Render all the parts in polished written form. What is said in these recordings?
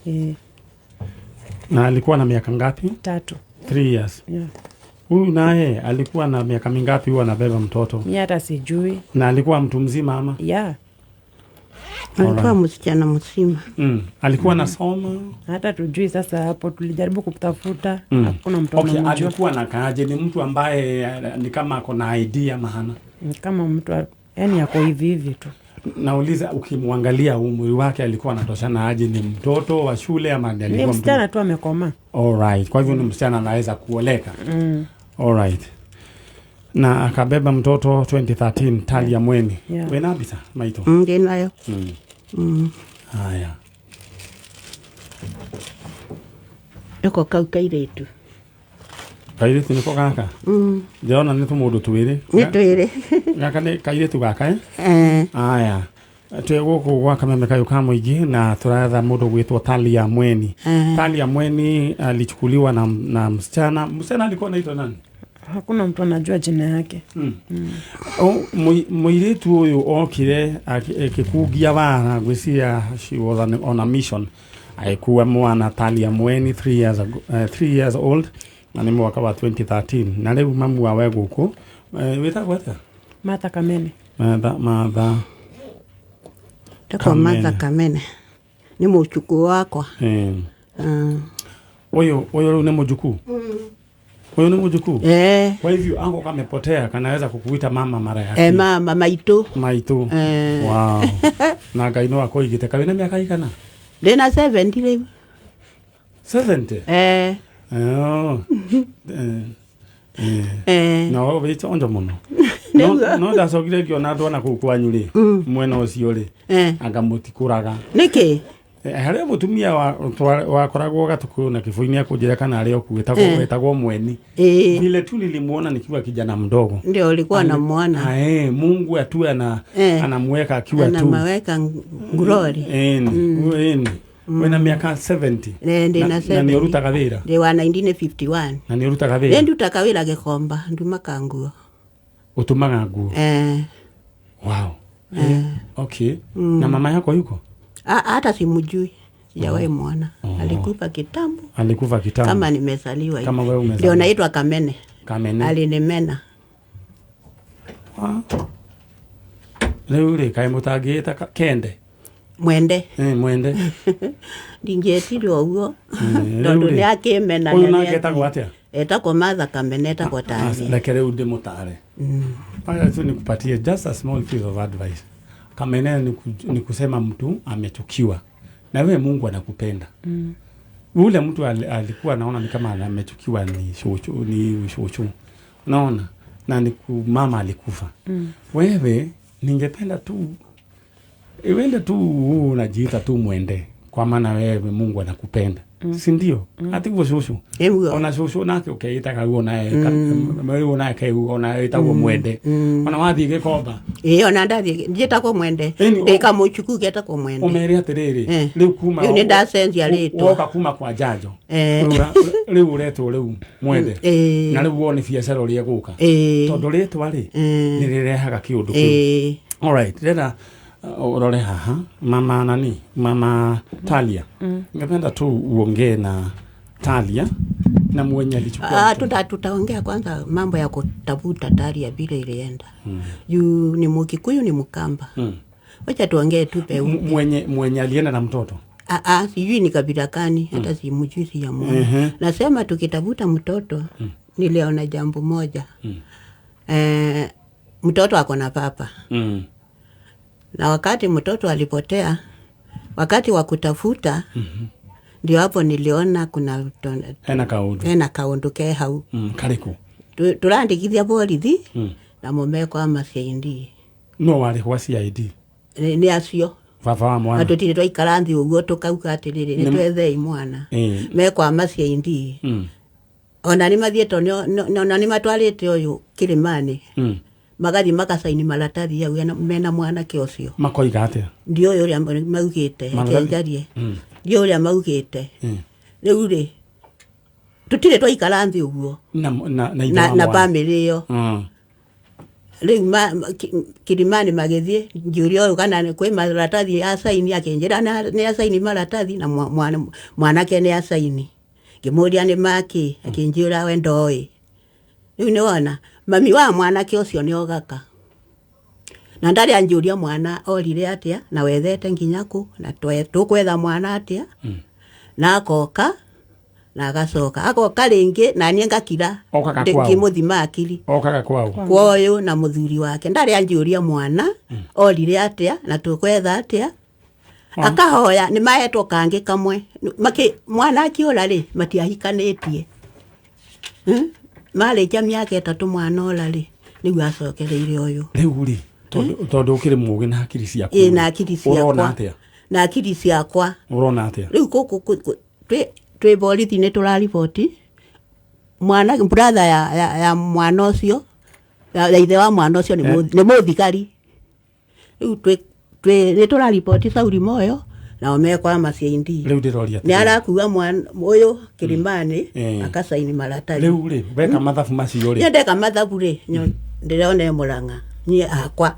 Ĩĩ. Na alikuwa na miaka ngapi? 3. 3 years. Yeah. Huyu naye alikuwa na miaka mingapi huwa anabeba mtoto? Mi hata sijui. Na alikuwa mtu mzima ama? Yeah. Alikuwa msichana mzima. Alikuwa anasoma? Hata tujui sasa hapo, tulijaribu kumtafuta, hakuna mtu Okay, anamjua. alikuwa anakaaje? Ni mtu ambaye ni kama ako na idea maana. Kama mtu yani ako hivi hivi tu. Nauliza, ukimwangalia umri wake alikuwa anatoshana aje? Ni mtoto wa shule ama ni Ni alikuwa mtu? msichana tu amekomaa. Alright, kwa hivyo ni msichana anaweza kuoleka. Alright. Na akabeba mtoto 2013 Talia Mweni. Yeah. Wenabisa maito. Ndinayo. Haya. Eko kau kairitu. Kairitu niko gaka. Ndĩrona nĩ tũmũndũ twĩrĩ. Nĩ twĩrĩ. Gaka nĩ kairĩtu gaka eh? Eh. Aya. Twĩ gũkũ gwa kameme kayũ ka mũingĩ na tũratha mũndũ gwĩtwo Talia Mweni. Talia Mweni alichukuliwa na msichana. Msichana alikuwa anaitwa nani? Hakuna mtu anajua jina yake. Mũirĩtu ũyũ okire akĩkungia wara, ngwĩciria she was on a mission, agĩkua mwana Talia Mweni 3 years ago, 3 years old, na nĩ mwaka wa 2013, na rĩu mamu wawe gũkũ, wĩtagwo atĩa? Martha Kamene. Martha, Martha. Tako Kamene. Martha Kamene. Nĩ mũcukũ wakwa. Ũyũ rĩu nĩ mũjukuu? Ũyũ nĩ mũjukuu? Eh. Kwa hivyo ango kamepotea kanaweza kukuita mama mara ya Eh, pili. mama maitũ. Maitũ. Eh. Wow. Na Ngai no akũigĩte kaĩ na mĩaka igana? Ndĩna 70 rĩu. 70? Eh. Oh. Eh. Eh. Eh. No wĩ chonjo mũno. No ndacokire ngĩona andũ ona kũu kwanyu rĩ, mwena ũcio rĩ, Eh. anga mũtikũraga. Nĩkĩ? Harĩ mũtumia wakoragwo Gatukũ na Kĩbũi-inĩ akũnjĩra kana arĩ o kuo, wetagwo Mweni. Eh. Vile tu nilimuona nikiwa kijana mdogo. Ndio ulikuwa na mwana. Ae, Mungu atue anamweka akiwa tu. Anamweka ngurori. Eni. Wena miaka 70. Ndĩ na Na 70. nĩ ũrutaga wĩra? Ndĩ wa 1951. Na nĩ ũrutaga wĩra? Ndutaga wĩra Gĩkomba, ndumaga nguo. Ũtumaga nguo? Eh. Wow. Okay. Na mama yako yuko? Hata simjui. Sijawahi muona. Alikufa kitambo. Alikufa kitambo. Kama nimezaliwa hivi. Kama wewe umezaliwa. Ndio naitwa Kamene. Kamene. Alinimena. Rĩu rĩ, kaĩ mũtangĩĩta Kende? Mwende. Mwende. Ndingĩetirwo ũguo. Rĩu Tondũ rĩ, nĩ akĩmena. Ũyũ nake etagwo atĩa? Etagwo Martha Kamene, etagwo Talia. Reke rĩu ndĩmũtare. Acha tu nikupatie just a small piece of advice. Kamene ni kusema mtu amechukiwa. Na wewe Mungu anakupenda. Ule mtu alikuwa anaona ni kama amechukiwa ni shosho, ni shosho. Unaona? Na ni mama alikufa. Wewe ningependa tu uende tu unajiita tu mwende, kwa maana wewe Mungu anakupenda. Si ndio? Ati guo shosho. Nĩguo. Ona shosho nake ukeitaga guo naye guo nake ona etagwo mwende. Ona wathiĩ Gĩkomba. Ĩĩ ona ndathiĩ njĩtagwo Mwende. Ĩni, Ndĩ kamũchuku getagwo Mwende. Ũmere atĩrĩrĩ, Eh. rĩu kuma Rĩu nĩ ndacenjia rĩtwa. Woka kuma kwa Njanjo. Eh. Rĩu ũretwo rĩu Mwende. Ĩĩ. Na rĩu wone biacara ũrĩa ĩgũka. Ĩĩ. Tondũ rĩtwa rĩ nĩ rĩrehaga kĩũndũ kĩu. Ĩĩ. Alright, rĩra urore haha mama nani, mama Talia. Ningependa tu uongee na Talia na mwenye alichukua mtoto. Tutaongea kwanza mambo ya kutafuta Talia vile ilienda. Juu ni Mkikuyu ni Mkamba. Wacha tuongee tu peu. Mwenye alienda na mtoto. Sijui ni kabila gani, hata simjui, sijamuona. Nasema tukitafuta mtoto, niliona jambo moja. Mtoto ako na papa. Na wakati mtoto alipotea, wakati wa kutafuta, ndio hapo niliona kuna Hena kaundu. hena kaundu ke hau. Kariku. Turandikithia borithi namo mekwa ma CID. No warĩ gwa CID. Nĩ acio. Baba wa Na mwana. tũtirĩ twaikara nthĩ ũguo tũkauga atĩrĩrĩ, nĩ twethei mwana. Mekwa ma CID. Ona nĩ mathiĩte ona nĩ matwarĩte ũyũ Kĩrĩmani. Magathiĩ magacaini maratathi hau mena mwanake ũcio. Makoiga atĩa? Ndiũĩ ũrĩa maugĩte, reke njarie. Ndiũĩ ũrĩa maugĩte. Rĩu rĩ, tũtirĩ twaikara nthĩ ũguo. Na ithe Na wa na mwana. bamĩrĩ ĩyo. Rĩu Kilimani magĩthiĩ njũria ũyũ kana kwĩ maratathi acaini, akĩnjĩra nĩ acaini maratathi na mwanake nĩ acaini. Ngĩmũria nĩ makĩ, akĩnjĩra we ndoĩ. Rĩu nĩwona mami wa mwanake ũcio nĩ ogaka. Na ndarĩ anjũria mwana orire atĩa na wethete nginya kũ na tũkwetha mwana atĩa. Na akoka na agacoka agoka rĩngĩ na niĩ ngakira ngĩmũthima akiri. Okaga kwao. Kwa ũyũ na mũthuri wake ndarĩ anjũria mwana orire atĩa na tũkwetha atĩa. Akahoya nĩ mahetwo kangĩ kamwe. Mwana akĩũra rĩ matiahikanĩtie. Marĩkia mĩaka 3 mwana ora rĩ nĩguo acokereire ũyũ. Rĩu rĩ tondũ ũkĩrĩ mũũgĩ na hakiri ciaku. Ĩĩ na hakiri ciakwa. Ũrona atĩa? Na hakiri ciakwa. Ũrona atĩa? Rĩu gũkũ twĩ borithi nĩ tũrariboti mwana brother ya mwana ũcio ya ithe wa mwana ũcio nĩ mũthigari. Rĩu twĩ nĩ tũrariboti Sauli Moyo nao mekwa maciindi. Rĩu ndĩroria atĩrĩ. Nĩ arakua mwana ũyũ Kilimani akasaini maratathi. Rĩu rĩ weka mathabu macio rĩ. Niĩ ndeka mathabu rĩ ndĩrona Murang'a niĩ akwa.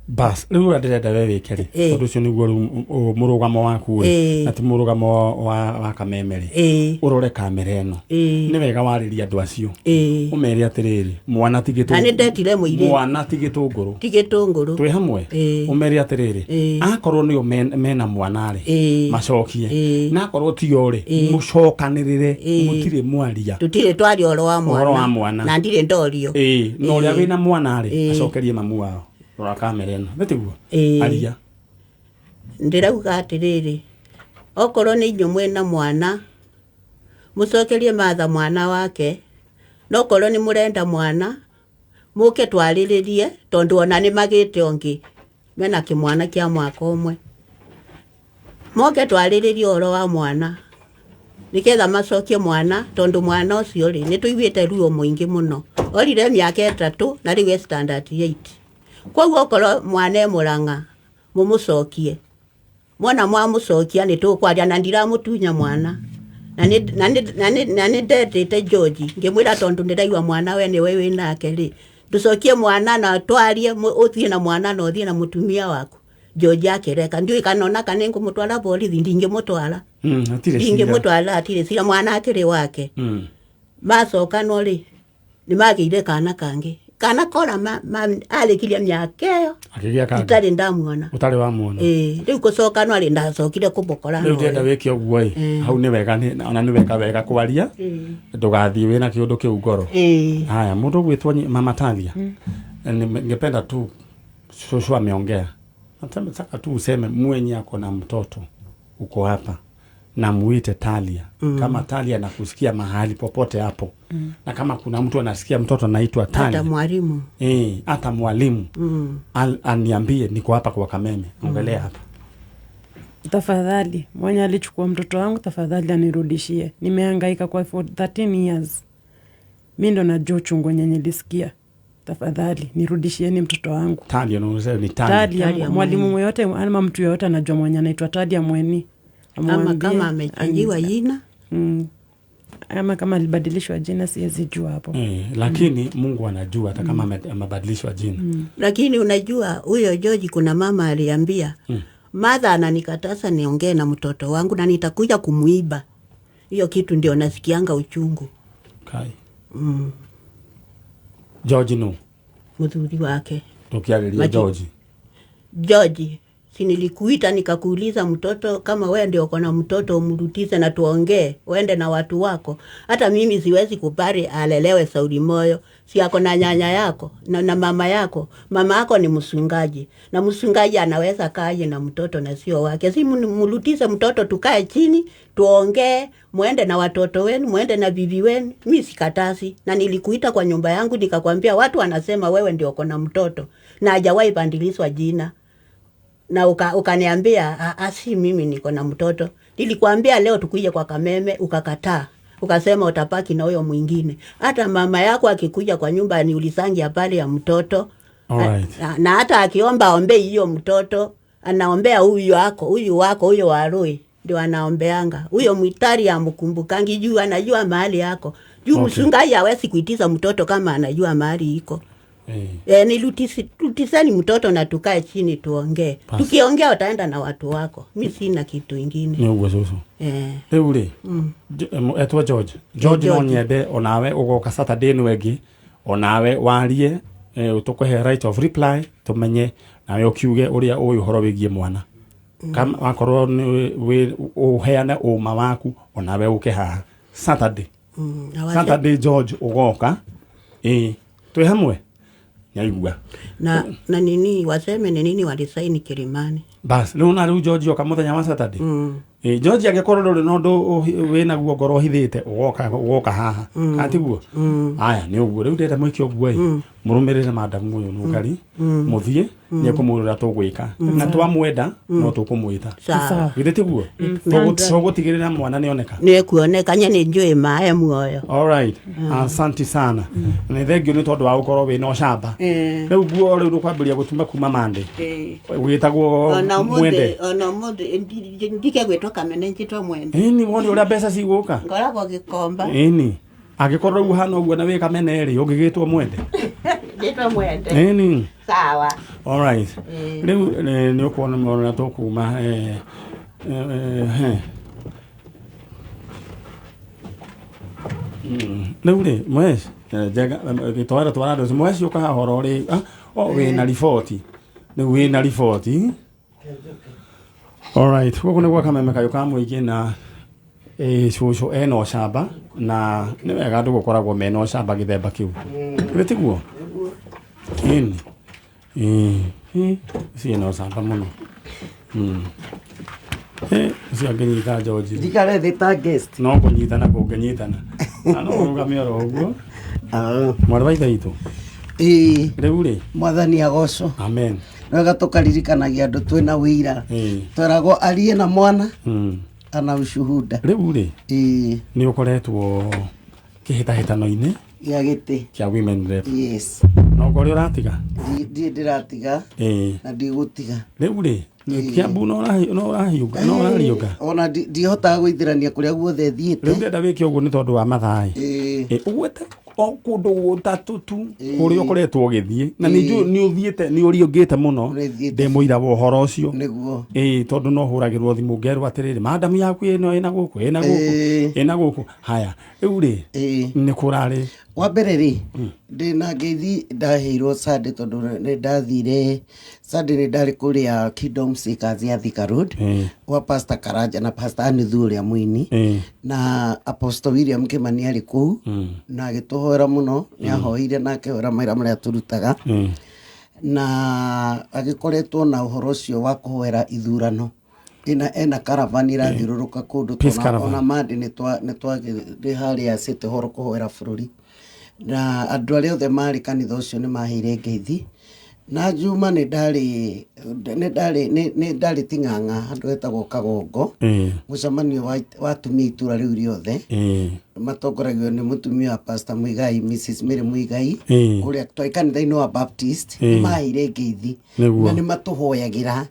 Bas rĩu ũrĩa ndĩrenda we wĩke rĩ tondũ ũcio nĩguo rĩu mũrũgamo waku rĩ na ti mũrũgamo wa Kameme rĩ ũrore kamera ĩno. Nĩ wega warĩrie andũ acio ũmere atĩrĩrĩ mwana ti gĩtũngũrũ. Na nĩ ndetire mũirĩtu. Mwana ti gĩtũngũrũ. Ti gĩtũngũrũ. Twĩ hamwe ũmere atĩrĩrĩ akorwo nĩo mena mwana rĩ macokie na akorwo tio rĩ mũcokanĩrĩre mũtirĩ mwaria. Tũtirĩ twaria ũhoro wa mwana. Na ndirĩ ndorio. Na ũrĩa wĩna mwana rĩ acokerie mamu wao. Rora kamera ĩno nĩtiguo aria. Ndĩrauga atĩrĩrĩ okorwo nĩ inyuĩ mwĩna mwana mũcokerie Martha mwana wake, no okorwo nĩ mũrenda mwana mũke twarĩrĩrie tondũ ona nĩ magĩte ũngĩ mena kĩmwana kĩa mwaka ũmwe. Moke twarĩrĩrie ũhoro wa mwana nĩgetha macokie mwana tondũ mwana ũcio rĩ nĩ tũiguĩte ruo mũingĩ mũno. Orire mĩaka 3 na rĩu e standard 8. Koguo okorwo mwana e Murang'a mũmũcokie. Mwana mwamũcokia nĩ tũkwaria na ndiramũtunya mwana. Na nĩ ndetĩte George ngĩmwĩra tondũ ndĩraigua mwana we nĩwe wĩnake rĩ tũcokie mwana na twarie ũthiĩ na mwana na ũthiĩ na mũtumia waku. George akĩreka ndiũĩ kana ona kana nĩngũmũtwara borithi ndingĩmũtwara. Ndingĩmũtwara hatirĩ cira mwana akĩrĩ wake. Macokanwo rĩ nĩ magĩire kana kangĩ. Kana kora arĩkirie mĩaka ĩyo itarĩ ndamuona. Ũtarĩ wamuona. Rĩu gũcokanwo rĩ ndacokire kũmũkora. Rĩu ndĩrenda wĩke ũguo ĩ hau nĩ wega ona nĩ weka wega kwaria ndũgathiĩ wĩna kĩũndũ kĩu ngoro. Haya mũndũ ũgwĩtwo Mama Talia ningependa tu shosho ameongea. Nataka tu useme mwenye ako na mtoto uko hapa na muite Talia. Kama Talia anakusikia mahali popote hapo. Na kama kuna mtu anasikia mtoto anaitwa Talia. Hata mwalimu. Hata mwalimu. Aniambie niko hapa kwa Kameme. Ongelea hapa. Tafadhali, mwenye alichukua mtoto wangu tafadhali anirudishie. Nimehangaika kwa 13 years. Mimi ndo najua uchungu wenye nilisikia. Tafadhali nirudishieni mtoto wangu. Talia ni Talia. Talia mwalimu yeyote ama mtu yeyote anajua mwenye anaitwa Talia Mweni. Ama kama amechangiwa jina. Ama kama alibadilishwa jina siwezi jua hapo. Lakini Mungu anajua hata kama amebadilishwa jina. Lakini unajua huyo George kuna mama aliambia Martha ananikataza niongee na mtoto wangu na nitakuja kumuiba. Hiyo kitu ndio nasikianga uchungu. Kai. George no. Muthuri wake. Tukiarĩria George. George, si nilikuita nikakuuliza mtoto kama wewe ndio uko na mtoto umrudishe na tuongee, uende na watu wako. Hata mimi siwezi kubali alelewe Sauli Moyo. Si ako na nyanya yako na mama yako. Mama yako ni msungaji. Na msungaji anaweza kaje na mtoto na sio wake. Si mrudishe mtoto tukae chini, tuongee, muende na watoto wenu, muende na bibi wenu. Mimi sikatasi. Na nilikuita kwa nyumba yangu nikakwambia watu wanasema wewe ndio uko na mtoto na hajawahi bandilishwa jina. Na ukaniambia si mimi niko na mtoto. Nilikwambia leo tukuje kwa Kameme ukakataa. Ukasema utapaki na huyo mwingine. Hata mama yako akikuja kwa nyumba aniulisangi habari ya mtoto. Alright. Na hata akiomba ombe hiyo mtoto, anaombea huyu wako, huyu wako, huyo warui ndio anaombeanga. Huyo mwitari amkumbukangi juu anajua mahali yako. Juu okay. Msungai hawezi kuitiza mtoto kama anajua mahali iko. Ni rutisani mtoto na tukae chini tuongee. Tukiongea utaenda na watu wako. Mi sina kitu ingine. Nĩ ũguo cũcũ. Rĩu rĩ, etwo George. George, no George. Nyende onawe ũgoka Saturday ĩno ĩngĩ, onawe warie, tũkũhe right of reply, tũmenye nawe ũkiuge ũrĩa ũĩ ũhoro wĩgiĩ mwana. Kama wakorwo nĩ ũheane ũma waku, onawe ũke haha Saturday. Na Saturday George ũgoka, ĩĩ, twĩ hamwe, nyaigua. Na nini waseme ni nini walisaini Kilimani. Bas, rĩu na rĩu George oka mũthenya wa Saturday. Ĩ, George, angĩkorwo ndũrĩ na ũndũ wĩnaguo ngoro ũhithĩte, ũgoka haha, kana tiguo? Aya, nĩ ũguo. Rĩu ndĩrenda mwĩke ũguo ĩ, mũrũmĩrĩre madamu ũyũ nũkari, mũthiĩ nĩ ekũmwĩra tũgwĩka, na twamwenda no tũkũmwĩta. Sawa. Githĩ tiguo? Tũgũtigĩrĩra mwana nĩoneka. Nĩ kuoneka nye nĩ njũĩ maĩ muoyo. Alright, asante sana. Nĩ thengio nĩ tondũ wa gũkorwo wĩna ũcamba. Rĩu guo rĩu ndũkwambĩrĩria gũtuma kuma Monday. Wĩtagwo Ona Mwende. ũmũthĩ, ona ũmũthĩ ndike gwĩtwo Kamene, njĩtwo Mwende. Ĩni, wone ũrĩa mbeca cigũka. Ngoragwo Gĩkomba. Ĩni, angĩkorwo rĩu hana ũguo na wĩ Kamene rĩ, ũngĩgĩtwo Mwende. Njĩtwo Mwende. Ĩni. Sawa. Alright, rĩu nĩ ũkuona ũrĩa tũkuma he. Rĩu rĩ, mweci njega gĩtwara twara andũ mweci ũka haha ũhoro rĩ, oh, wĩna riboti, rĩu wĩna riboti. Alright, gũkũ nĩ gwa Kameme Kayũ ka mũingĩ, na cũcũ ena ũcamba, na nĩ wega andũ gũkoragwo mena ũcamba gĩthemba kĩu. Githĩ tiguo? Ĩni. Ĩ, ũcio ena ũcamba mũno. Ũcio angĩnyita George rĩ, Njikare thĩ ta guest. No kũnyitana kũngĩnyitana. Na no ũrũgame oro ũguo. Mwarĩ wa ithe witũ. Ĩĩ. Rĩu rĩ, Mwathani agocwo. Amen. Wega tũkaririkanagia andũ twĩna wĩira. Tweragwo arie na mwana ana ushuhuda. Rĩu rĩ, Ĩĩ. Nĩ ũkoretwo kĩhĩtahĩtano-inĩ Gĩa gĩtĩ. Kĩa women rep. Yes. No ngorĩ ũratiga? Ndirĩ ndĩratiga na ndigũtiga. Rĩu rĩ, Kĩambu no ũrahiũnga, no ũrariũnga. Ona ndihotaga gwĩthirania kũrĩa guothe Rĩu thiĩte. ndĩrenda wĩke ũguo nĩ tondũ wa mathaa. Ĩĩ. Ũgwete o kũndũ gũtatũ tu kũrĩa ũkoretwo ũgĩthiĩ, na nĩ njũĩ nĩ ũthiĩte, nĩ ũriũngĩte mũno. Nĩ thiĩte. Ndĩ mũira wa ũhoro ũcio. Nĩguo. Ĩĩ, tondũ no hũragĩrwo thimũ ngerwo atĩrĩrĩ, madamu yaku ĩno ĩna gũkũ, ĩna gũkũ, ĩna gũkũ. Haya, rĩu rĩ, nĩ kũrarĩ? Wa mbere rĩ, ndĩna ngeithi ndaheirwo Sunday, tondũ nĩ ndathire Sunday, nĩ ndarĩ kũrĩa Kingdom Seekers ya Thika Road gwa Pastor Karanja na Pastor Anithu ũrĩa mũini, na Apostle William Kimani arĩ kũu na agĩtũhoera mũno. Nĩ ahoire na akĩhoera mawĩra marĩa tũrutaga, na agĩkoretwo na ũhoro ũcio wa kũhoera ithurano, ena caravan irathiũrũrũka kũndũ. Peace caravan. Ona mandi nĩ twagĩrĩ harĩa City Hall kũhoera bũrũri, na andũ arĩa othe marĩ kanitha ũcio nĩ maheire ngeithi. Na Juma nĩ ndarĩ Ting'ang'a, handũ hetagwo Kagongo, mũcemanio wa atumia itũra rĩu rĩothe, matongoragio nĩ mũtumia wa Pastor Muigai, Mrs Mary Muigai, kũrĩa twarĩ kanitha-inĩ wa Baptist. Nĩ maheire ngeithi na nĩ matũhoyagĩra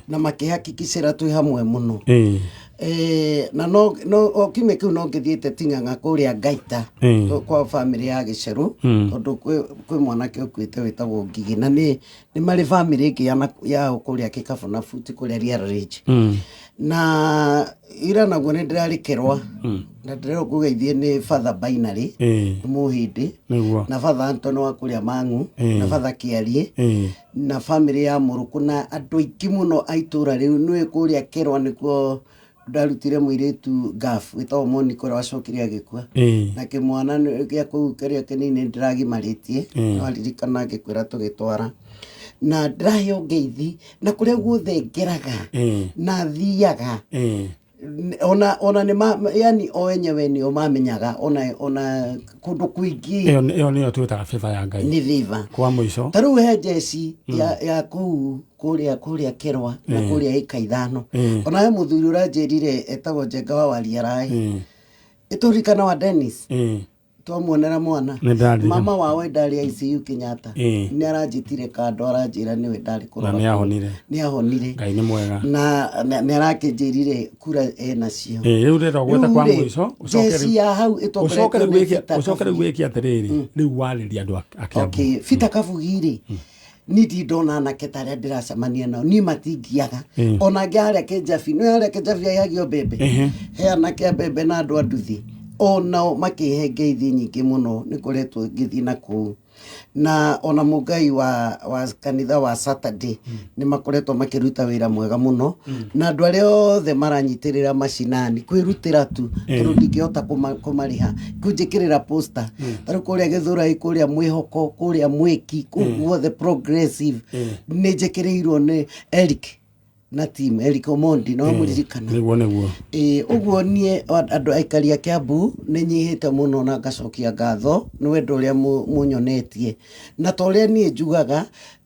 na makĩhakikicĩra twĩ hamwe mũno. Na no o kiumia kĩu no ngĩthiĩte Ting'ang'a kũrĩa Ngaita, kwa bamĩrĩ ya Gĩcerũ, tondũ kwĩ mwanake ũkuĩte wĩtagwo Ngigĩ, na nĩ marĩ bamĩrĩ ĩngĩ yao kũrĩa Kĩkabũ na Buti kũrĩa Riara Ridge. Na ira naguo nĩ ndĩrarĩ Kerwa, na ndĩrerwo kũgeithie nĩ Father Binary, nĩ Mũhĩndĩ, na Father Anton wa kũrĩa Mang'u, na Father Kĩarie, na bamĩrĩ ya Mũrũkũ, na andũ aingĩ mũno a itũra rĩu. Nĩũĩ kũrĩa Kerwa nĩkuo ndarutire mũirĩtu ngaf wĩtagwo Monica, ũrĩa wacokire agĩkua, na kĩmwana gĩa kũu kĩrĩa kĩnini ndĩragimarĩtie. No aririkana ngĩkwĩra tũgĩtwara na ndĩraheo ngeithi na kũrĩa guothe ngeraga na thiaga. Ona nĩ ma, yani o enyewe nĩo mamenyaga ona kũndũ kũingĩ. Ĩyo nĩyo twĩtaga favor ya Ngai. Nĩ favor. Kwa mũico. Ta rĩu he njeci ya kũu kũrĩa Kerwa na kũrĩa ĩka 5. Ona he mũthuri ũranjĩrire etagwo Njenga wa Wariarai, ĩtũririkana wa Dennis. Twamuonera mwana. Nĩ ndaririkana. Mama wao ndarĩ ICU Kenyatta. Ĩĩ. Nĩ aranjĩtire kando, aranjĩra nĩwe ndarĩ kũrora. Na nĩ ahonire. Nĩ ahonire. Ngai nĩ mwega. Na nĩ arakĩnjĩrire kura enacio. Ĩĩ, rĩu ndĩrenda ũgwete kwa Rĩu rĩ, mũico, ũcoke jeci rĩu- ya hau ĩtongoretio ũcoke rĩu nĩ wĩke Peter ũcoke rĩu Kabugi. wĩke atĩrĩrĩ, rĩu warĩria andũ a Kiambu. Okay, Peter Kabugi rĩ, niĩ ndirĩ ndona anake ta arĩa ndĩracemania nao, niĩ matingiaga. Ona angĩ harĩa Kĩnjabi, nĩ harĩa Kĩnjabi aihagio mbembe, he anake a mbembe na andũ a nduthi, onao makĩhe ngeithi nyingĩ mũno, nĩ ngoretwo ngĩthiĩ na kũu. Na ona mũngai wa kanitha wa Saturday nĩ makoretwo makĩruta wĩra mwega mũno, na andũ arĩa othe maranyitĩrĩra macinani kwĩrutĩra tu, tondũ ndingĩhota kũmarĩha, kũnjĩkĩrĩra poster ta rĩu kũrĩa Gĩthũrai, kũrĩa Mwĩhoko, kũrĩa Mwĩki, kũu guothe progressive, nĩ njĩkĩrĩirwo nĩ Eric na team Eric Omondi, no mũririkana. Nĩguo nĩguo. Ĩĩ, ũguo niĩ andũ aikari a Kiambu nĩ nyihĩte mũno na ngacokia ngatho nĩ wendo ũrĩa mũnyonetie, na ta ũrĩa niĩ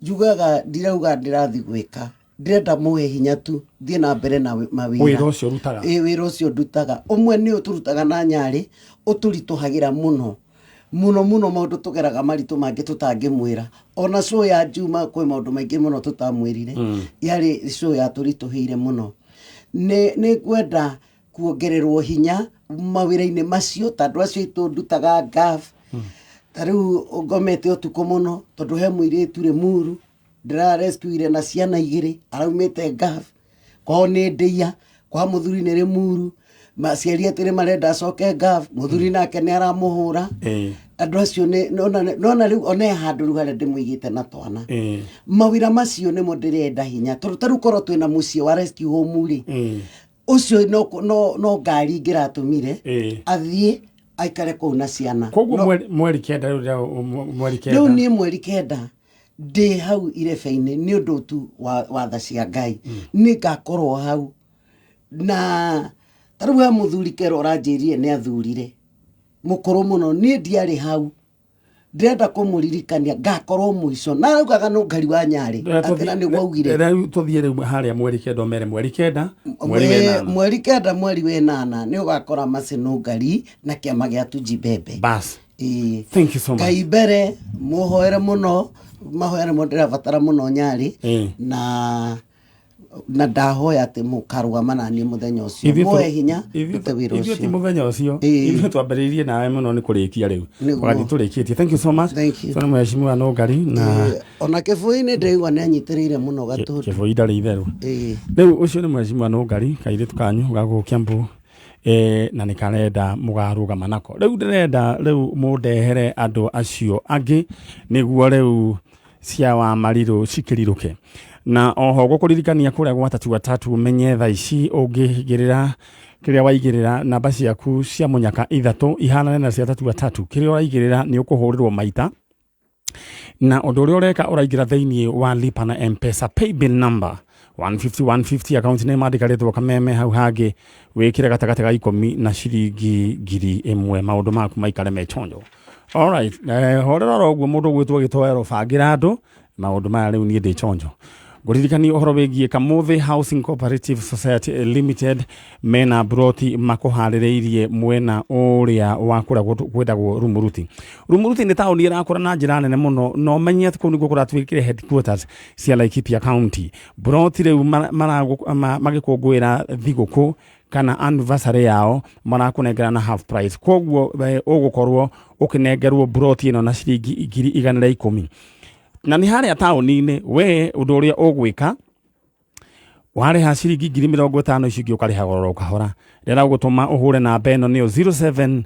njugaga ndirauga ndĩrathiĩ gwĩka, ndĩrenda mũhe hinya tu thiĩ na mbere na mawĩra. Wĩra ũcio ũrutaga. Ĩĩ, wĩra ũcio ndutaga ũmwe nĩ ũtũrutaga na Nyarĩ, ũtũritũhagĩra mũno mũno mũno, maũndũ tũgeraga maritũ mangĩ tũtangĩmwĩra. Ona show ya Juma kwĩ maũndũ maingĩ mũno tũtamwĩrire, yarĩ show yatũritũhĩire mũno. Nĩ ngwenda kuongererwo hinya mawĩra-inĩ macio, ta andũ acio aitũ ndutaga ngaf. Ta rĩu ngomete ũtukũ mũno tondũ he mũirĩtu Rĩmuru ndĩrarescuire na ciana igĩrĩ, araumĩte ngaf, kwao nĩ ndĩia, kwa mũthuri nĩ Rĩmuru, maciari atĩrĩ marenda acoke ngaf, mũthuri nake nĩ aramũhũra. Andũ acio nĩ nona rĩu one handũ rĩu harĩa ndĩmũigĩte na twana. Mawĩra macio nĩmo ndĩrenda hinya, tondũ ta rĩu korwo twĩna mũciĩ wa rescue home rĩ, ũcio no ngari ingĩratũmire athiĩ aikare kũu na ciana. Koguo mweri 9 rĩu mweri 9. Rĩu niĩ mweri 9 ndĩ hau irebe-inĩ nĩ ũndũ tu wa tha cia Ngai, nĩ ngakorwo hau. Na ta rĩu he mũthuri Kero ũranjĩrire nĩ athurire mũkũrũ mũno, niĩ ndiarĩ hau, ndĩrenda kũmũririkania ngakorwo mũico, na araugaga no ngari wa Nyarĩ atĩ na nĩguo augire. Rĩu tũthiĩ rĩu harĩa mweri 9, ũmere mweri 9, mweri 8. Mweri 9, mweri 8 nĩ ũgakora Mercy Nũngari na kĩama gĩa Tujibembe. Bas. Ĩĩ. Thank you so much. Ngai mbere, mũhoere mũno, mahoya nĩmo ndĩrabatara mũno Nyarĩ, na ndahoya atĩ mũkarũgama na niĩ mũthenya ũcio, muoe hinya ndute wĩra Ithuĩ ti ũcio. mũthenya ũcio. Ithuĩ twambĩrĩirie nawe mũno nĩ kũrĩkia rĩu. Nĩguo. Tũgathiĩ tũrĩkĩtie. Thank you so much. Thank you. So nĩ mheshimiwa Nũngari na Ona Kĩbũi-inĩ ndĩraigua nĩ anyitĩrĩire mũno Gatũndũ. Kĩbũi ndarĩ itherũ. Rĩu ũcio nĩ mheshimiwa Nũngari, kairĩtu kanyu ga gũkũ Kiambu, na nĩ karenda mũgarũgama nako. Rĩu ndĩrenda rĩu mũndehere andũ acio angĩ nĩguo rĩu cia wa marirũ cikĩrirũke. Na oho gũkũririkania kũrĩa gwa tatu watatu, menye thaa ici ũngĩigĩrĩra kĩrĩa waigĩrĩra namba ciaku cia mũnyaka 3 ihanane na cia tatu watatu, kĩrĩa ũraigĩrĩra nĩ ũkũhũrĩrwo maita. Na ũndũ ũrĩa ũreka ũraingĩra thĩinĩ wa lipa na M-Pesa paybill number 150 150, account name andĩka rĩtwa Kameme, hau hangĩ wĩkĩre gatagatĩ ga 10 na ciringi 1000, maũndũ maku maikare me chonjo. All right, horera oro ũguo mũndũ ũgwĩtwo Gĩtoero, bangĩra andũ maũndũ maya rĩu niĩ ndĩ chonjo. Ngũririkania ũhoro wĩgiĩ Kamũthĩ Housing Cooperative Society Limited, mena broti makũharĩrĩirie mwena ũrĩa wa kũrĩa kwĩtagwo Rumuruti. Rumuruti nĩ taũni ĩrakũra na njĩra nene mũno, na ũmenye atĩ kũu nĩkuo kũratuĩkire headquarters cia Laikipia County. Broti rĩu magĩkũngũĩra thigũkũ kana anniversary yao marakũnengera na half price. Koguo ũgũkorwo ũkĩnengerwo broti ĩno na ciringi 110,000. Na nĩ harĩa taũni-inĩ, we ũndũ ũrĩa ũgwĩka warĩha ciringi 50,000, icio ingĩ ũkarĩha goro kahora. Rĩrĩa ũgũtũma ũhũre namba ĩno nĩyo zero seven,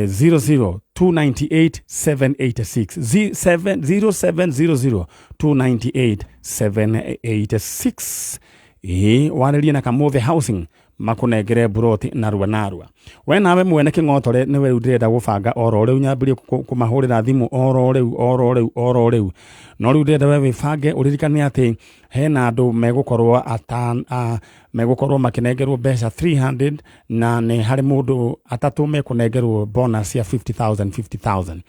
zero zero two ninety eight seven eight six. Seven, zero seven zero zero two ninety eight seven eight six. Ĩĩ, warĩrie na Kamũthĩ Housing makũnengere broti narua narua. We nawe mwene kĩng'otore nĩwe rĩu ndĩrenda gũbanga oro rĩu, nyambĩrĩrie kũmahũrĩra thimũ oro rĩu, oro rĩu, oro rĩu. No rĩu ndĩrenda we wĩbange, ũririkane atĩ hena andũ megũkorwo makĩnengerwo mbeca 300, na nĩ harĩ mũndũ atatũ mekũnengerwo bonus ya 50,000, 50,000.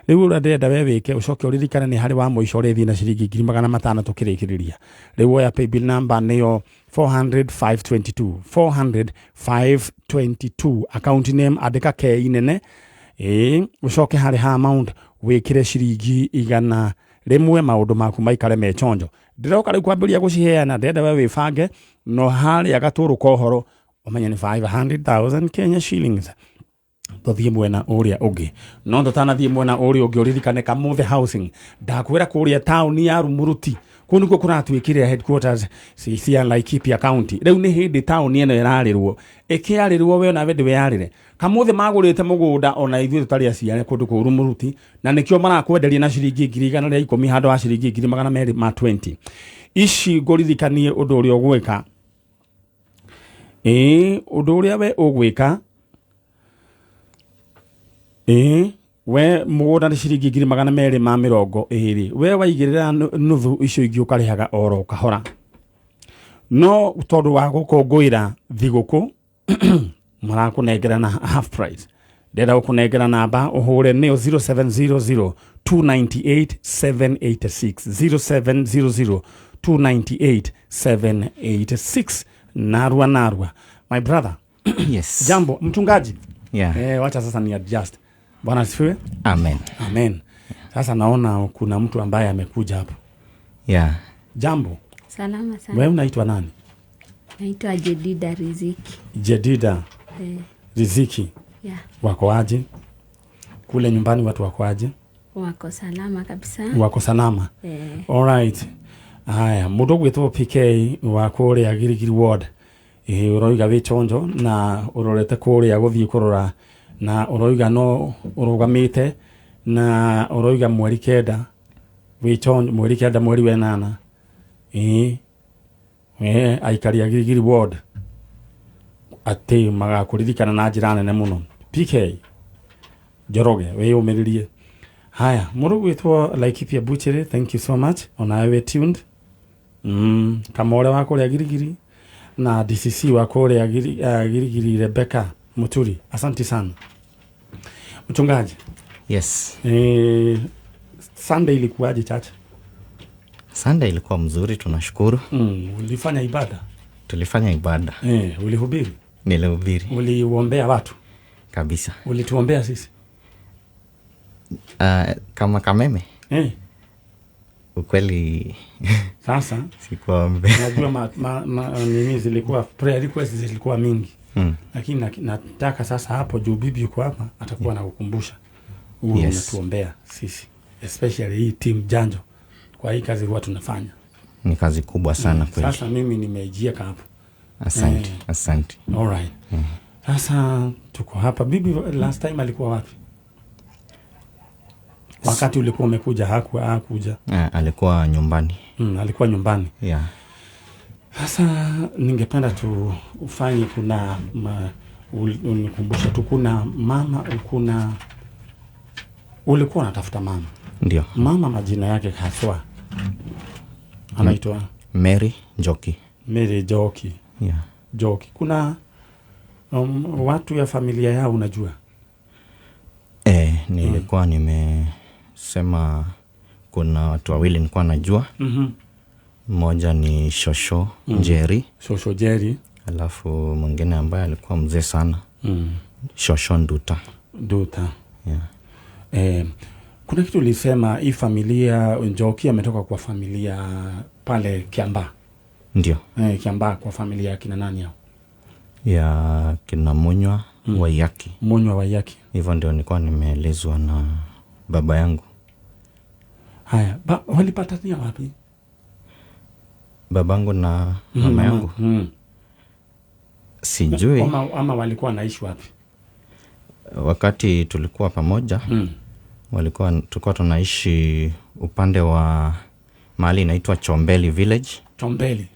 Rĩu ũrĩa ndĩrenda we wĩke, ũcoke ũririkane nĩ harĩ wa mũico ũrĩthiĩ na ciringi 500,000 tũkĩrĩkĩrĩria. Rĩu oya paybill number nĩyo 400 522, 400 522. Account name andĩka K nene, Ucoke harĩ ha amount wĩkĩre ciringi 100 maũndũ maku maikare me chonjo. Ndĩroka rĩu kwambĩrĩria gũciheana, ndĩrenda we wĩbange no harĩa gatũrũ ka ũhoro ũmenye nĩ 500,000 Kenya shillings. Tũthiĩ mwena ũrĩa ũngĩ, no tũtanathiĩ mwena ũrĩa ũngĩ ũririkane Kamuthe Housing ndakwĩra kũrĩa taũni ya Rumuruti kũu nĩkuo kũratuĩkire headquarters cia Laikipia County. Rĩu nĩ hĩndĩ taũni ĩno ĩrarĩrwo, ĩkĩarĩrwo we onawe ndĩwĩarĩre. Kamuthe magũrĩte mũgũnda ona ithuĩ tũtarĩ aciare kũndũ kũu Rumuruti, na nĩkĩo marakwenderia na ciringi 110,000 handũ ha ciringi 220,000. Ici ngũririkanie ũndũ ũrĩa ũgwĩka. Ũndũ ũrĩa we ũgwĩka, we mũgũnda nĩ ciringi 220,000, we waigĩrĩra nuthu icio ingĩ ũkarĩhaga oro kahora. No tondũ wa gũkũngũĩra thigũkũ marakũnengera na half price. Ndĩrenda gũkũnengera namba ũhũre nĩyo 0700 298 786, 0700 298 786. Narua narua my brother. Yes. Jambo mchungaji. Yeah. Wacha sasa ni adjust. Bwana asifiwe. Amen. Amen. Sasa naona kuna mtu ambaye amekuja hapo. Yeah. Jambo. Salama sana. Wewe unaitwa nani? Naitwa Jedida Riziki. Jedida Riziki. Yeah. Wako aje? Kule nyumbani watu wako aje? Wako salama kabisa. Wako salama. All right. Haya, mundu gwitwo PK wa kuria Girigiri Ward. Uroiga wi chonjo na urorete kuria guthii kurora na uroiga no urugamite na uroiga mweri 9 wi chonjo mweri 9 mweri wa 8. We aikari a Girigiri Ward ati magakuririkana na njira nene muno. PK Njoroge wiyumiririe. Haya, mũndũ gwitwo Laikipia Butchery, thank you so much onawe we tuned. Kamore wa kuria Girigiri na DCC wa kuria Girigiri Rebecca Muturi, asante sana mchungaji. Yes. Sunday ilikuwaje chacha? Sunday ilikuwa mzuri, tunashukuru. Ulifanya ibada? Tulifanya ibada. Ulihubiri? Nilihubiri. Uliombea watu? Kabisa. Ulituombea sisi? Kama kameme. Ukweli sasa sikuombea. Najua nini zilikuwa prayer requests zilikuwa mingi. Lakini nataka sasa hapo juu bibi yuko hapa atakuwa anakukumbusha. Yes. Unatuombea sisi, especially hii team Janjo. Kwa hii kazi huwa tunafanya. Ni kazi kubwa sana kweli. Sasa mimi nimejieka hapo. Asante, asante. All right. Sasa tuko hapa. Bibi last time alikuwa wapi? Wakati ulikuwa umekuja hakuja. Alikuwa nyumbani. Alikuwa nyumbani. Yeah. Sasa ningependa tu ufanye kuna unikumbusha tu kuna mama, kuna ulikuwa unatafuta mama. Ndio. Mama majina yake haswa anaitwa Mary Njoki. Mary Njoki. Yeah. Njoki. Kuna watu ya familia yao unajua? Nilikuwa nimesema kuna watu wawili nilikuwa najua. Mmoja ni Shosho Njeri. Shosho Njeri. Alafu mwingine ambaye alikuwa mzee sana. Shosho Nduta. Nduta. Yeah. Kuna kitu ulisema hii familia Njoki ametoka kwa familia pale Kiambaa. Ndio. Kiambaa kwa familia ya kina nani hao? Ya kina Munywa Waiyaki. Munywa Waiyaki. Hivyo ndio nilikuwa nimeelezwa na baba yangu. Haya, walipatania wapi? Babangu na mama yangu. Sijui. Ama walikuwa naishi wapi? Wakati tulikuwa pamoja, tulikuwa tunaishi upande wa mahali inaitwa Chombeli Village. Chombeli.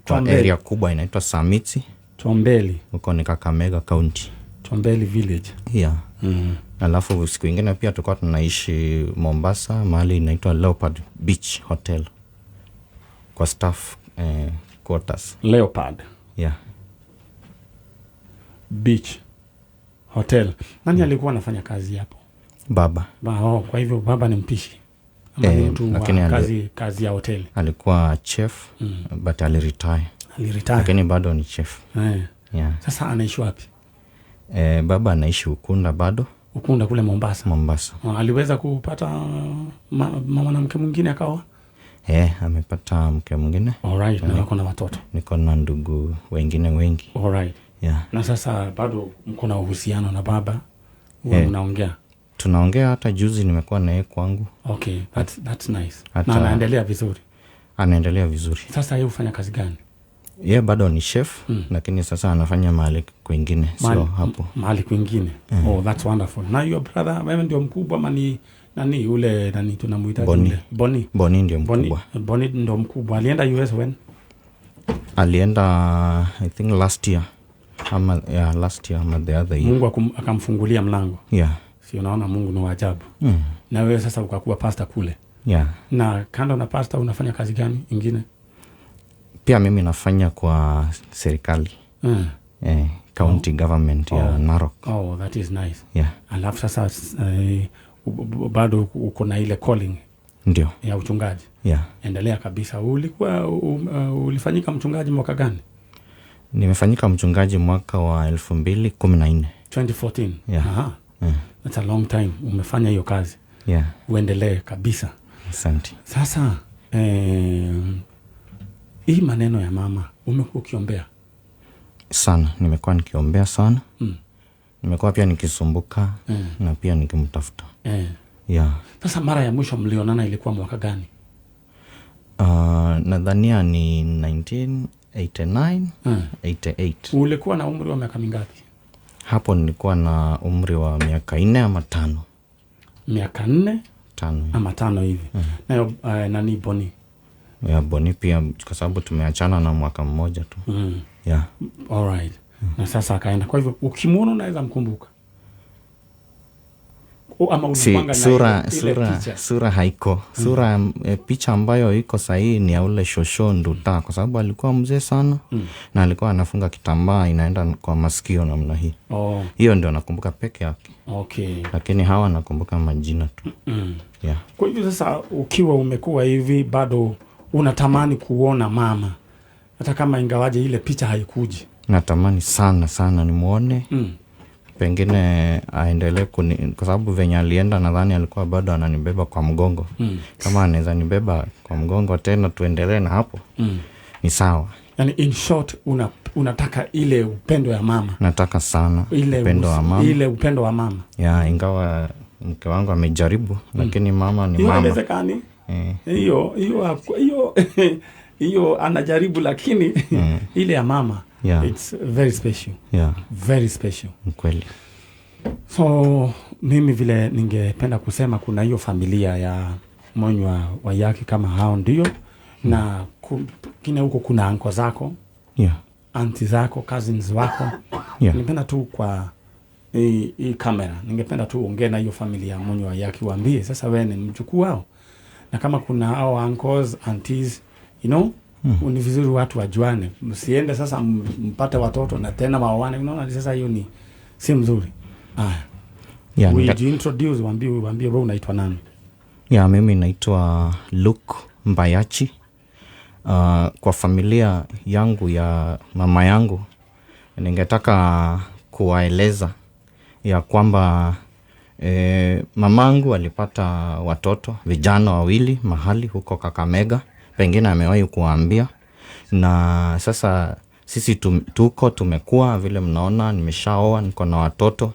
Kwa area kubwa inaitwa Samiti. Chombeli. Huko ni Kakamega County. Chombeli Village. Yeah. Alafu siku ingine pia tulikuwa tunaishi Mombasa, mahali inaitwa Leopard Beach Hotel. Kwa staff quarters. Leopard. Yeah. Beach Hotel. Nani alikuwa anafanya kazi hapo? Baba. Kwa hivyo baba ni mpishi. Ama ni mtu wa kazi ya hoteli. Alikuwa chef, but aliretire. Aliretire. Lakini bado ni chef. Yeah. Sasa anaishi wapi? Baba anaishi Ukunda bado. Ukunda kule Mombasa. Mombasa. Aliweza kupata mwanamke mwingine akaoa? Amepata mke mwingine. Alright, na wako na watoto. Niko na ndugu wengine wengi. Alright. Yeah. Na sasa bado mko na uhusiano na baba? Huwa mnaongea? Tunaongea, hata juzi nimekuwa na yeye kwangu. Okay, that's nice. Hata, Na anaendelea vizuri? Anaendelea vizuri. Sasa yeye hufanya kazi gani? Yeye bado ni chef, lakini sasa anafanya mahali kwingine, sio hapo. Mahali kwingine. Oh, that's wonderful. Na your brother, wewe ndio mkubwa ama ni nani ule nani tunamuita Boni. Boni. Boni ndio mkubwa. Boni ndio mkubwa. Alienda US when? Alienda I think last year. Ama yeah, last year ama the other year. Mungu akamfungulia mlango. Yeah. Si unaona Mungu ni wa ajabu. Na wewe sasa ukakuwa pastor kule. Yeah. Na kando na pastor unafanya kazi gani ingine? Pia mimi nafanya kwa serikali. County government ya Narok. Oh, that is nice. Yeah. Alafu sasa bado uko na ile calling Ndio. ya uchungaji. Yeah. Endelea kabisa. Ulikuwa ulifanyika mchungaji mwaka gani? Nimefanyika mchungaji mwaka wa 2014. 2014. Yeah. Aha. Yeah. That's a long time umefanya hiyo kazi. Yeah. Uendelee kabisa. Asante. Sasa hii maneno ya mama umekuwa ukiombea? Sana, nimekuwa nikiombea sana. Nimekuwa pia nikisumbuka na pia nikimtafuta. Yeah. Sasa mara ya mwisho mlionana ilikuwa mwaka gani? Nadhania ni 1989, 88. Ulikuwa na umri wa miaka mingapi? Hapo nilikuwa na umri wa miaka 4 ama 5. Miaka 4 5 ama 5 hivi. Nayo nani Boni? Ya Boni pia kwa sababu tumeachana na mwaka mmoja tu. Yeah. All right. Na sasa akaenda. Kwa hivyo ukimuona unaweza mkumbuka? Ama si, sura haiko. Sura picha ambayo iko sahihi ni ya ule shosho Nduta, kwa sababu alikuwa mzee sana na alikuwa anafunga kitambaa inaenda kwa masikio namna hii. Hiyo ndio nakumbuka peke yake. Okay. Lakini hawa nakumbuka majina tu. Yeah. Kwa hivyo sasa ukiwa umekuwa hivi bado unatamani kuona mama hata kama ingawaje ile picha haikuji? Natamani sana sana nimuone. Pengine aendelee kwa sababu venye alienda nadhani alikuwa bado ananibeba kwa mgongo. Kama anaweza nibeba kwa mgongo tena tuendelee na hapo. Ni sawa. Yani in short unataka ile upendo ya mama. Nataka sana ile upendo wa mama. Ile upendo wa mama. Yeah, ingawa mke wangu amejaribu lakini mama ni mama. Haiwezekani. Hiyo hiyo hiyo anajaribu lakini ile ya mama. Yeah. It's very special. Yeah. Very special. Kweli. So mimi vile ningependa kusema kuna hiyo familia ya Monywa Waiyaki kama hao ndio na kine huko kuna anko zako. Yeah. Auntie zako, cousins wako. Yeah. Ningependa tu kwa hii kamera, ningependa tu ongee na hiyo familia ya Monywa Waiyaki waambie sasa wewe ni mjukuu wao. Na kama kuna hao uncles, aunties, you know, ni vizuri watu wajuane. Msiende sasa mpate watoto na tena waoane. Unaona sasa hiyo ni si mzuri. Haya. Yeah, we introduce, waambie wewe unaitwa nani? Yeah, mimi naitwa Luke Mbayachi. Kwa familia yangu ya mama yangu ningetaka kuwaeleza ya kwamba mamangu alipata watoto vijana wawili mahali huko Kakamega, pengine amewahi kuwaambia. Na sasa sisi tuko tumekuwa vile mnaona, nimeshaoa, niko na watoto,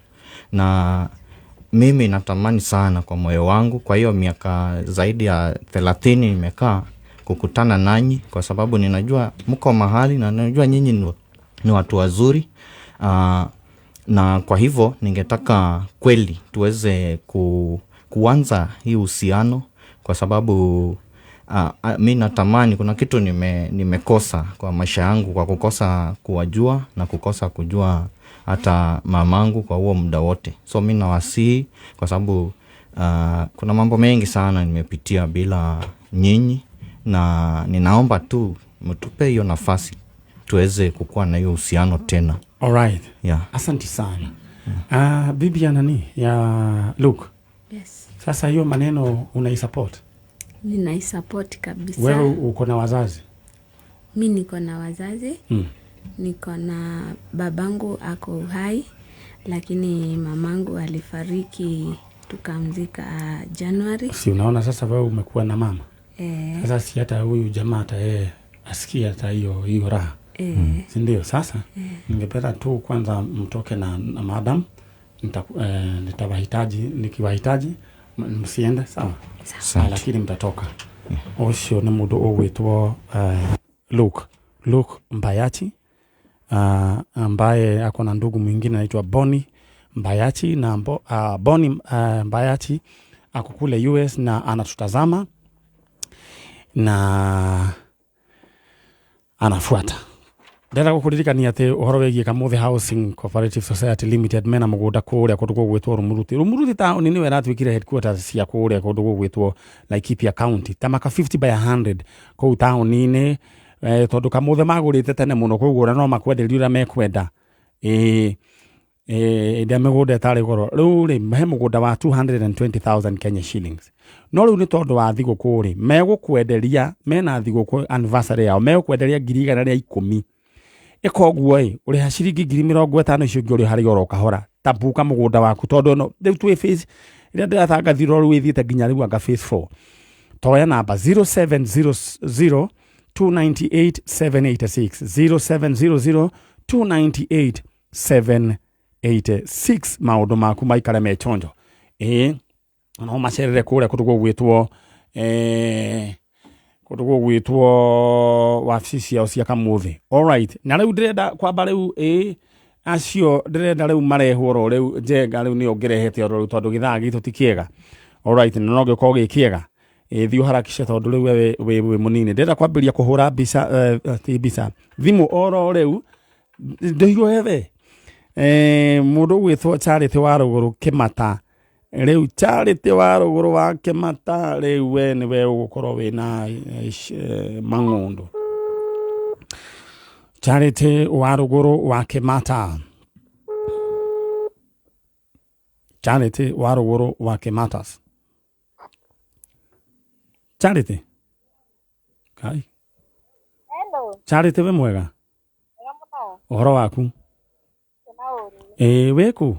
na mimi natamani sana kwa moyo wangu, kwa hiyo miaka zaidi ya 30 nimekaa kukutana nanyi, kwa sababu ninajua mko mahali na ninajua nyinyi ni watu wazuri. Na kwa hivyo ningetaka kweli tuweze kuanza hii uhusiano, kwa sababu mi natamani, kuna kitu nimekosa kwa maisha yangu, kwa kukosa kuwajua na kukosa kujua hata mamangu kwa huo muda wote. So mi nawasihi kwa sababu kuna mambo mengi sana nimepitia bila nyinyi, na ninaomba tu mtupe hiyo nafasi tuweze kukua na hiyo uhusiano tena. All right. Yeah. Asante sana. Bibi ya nani? Ya Luke. Yes. Sasa hiyo maneno unaisupport? Ninaisupport kabisa. Wewe uko na wazazi? Mi niko na wazazi. Niko na babangu ako uhai, Lakini mamangu alifariki tukamzika Januari. Si unaona sasa wewe umekuwa na mama. Eh, Sasa si hata huyu jamaa hata yeye asikie hata hiyo hiyo raha. Si ndio? Sasa ningependa tu kwanza mtoke na madam nitawahitaji nikiwahitaji msiende sawa. Asante. Lakini mtatoka. Ucio nĩ mũndũ ũgwĩtwo Luke Mbayachi ambaye ako na ndugu mwingine anaitwa Boni Mbayachi na Boni Mbayachi ako kule US na anatutazama na anafuata. Ndĩrenda gũkũririkania atĩ ũhoro wĩgiĩ Kamũthĩ Housing Cooperative Society Limited mena mũgũnda kũrĩa kũndũ gũgwĩtwo Rumuruti. Rumuruti taũni nĩyo ĩratuĩkire headquarters cia kũrĩa kũndũ gũgwĩtwo Laikipia County, ta maka 50 by 100 kũu taũni-inĩ tondũ Kamũthĩ magũrĩte tene mũno koguo ona no makwenderie ũrĩa mekwenda. Ĩĩ ĩrĩa mĩgũnda ĩtarĩ goro. Rĩu rĩ he mũgũnda wa 220,000 Kenya shillings. No rĩu nĩ tondũ wa thigũkũ rĩ megũkwenderia, mena thigũkũ anniversary yao megũkwenderia 110,000. Ĩkoguo ĩ ũrĩha ciringi 50,000 icio ingĩ ũrĩha harĩ oro kahora ta mbuka mũgũnda waku tondũ no rĩu twĩ phase ĩrĩa ndĩratangathirwo rĩu ĩthiĩte nginya rĩu anga phase 4. Toya namba 0700 298 786 0700 298 786 maũndũ maku maikare me chonjo. Ĩĩ no macerere kũrĩa kũndũ gũgwĩtwo kũndũ gũgwĩtwo wabici ciao cia Kamũthĩ. Alright, na rĩu ndĩrenda kwamba rĩu ĩĩ acio ndĩrenda rĩu marehwo oro rĩu Njenga rĩu nĩo ngĩrehete oro rĩu tondũ gĩthaa gitũ ti kĩega. Alright, na no gĩkorwo gĩ kĩega. Ĩĩ thiĩ ũharakishe tondũ rĩu we wĩ mũnini. Ndĩrenda kwambĩrĩria kũhũra mbica ti mbica thimũ oro rĩu ndĩhiũhe we. Mũndũ ũgwĩtwo Charity wa Rũgũrũ Kĩmata. Rĩu Charity wa Rũgũrũ wa Kĩmata rĩu we nĩwe ũgũkorwo wĩna mang'ũndũ. Charity wa Rũgũrũ wa Kĩmata. Charity wa Rũgũrũ wa Kĩmatas. Charity. Kai. Hello. Charity wĩ mwega? Mwega mũno. Ũhoro waku? Kwĩna ũru. Ĩĩ wĩkũ?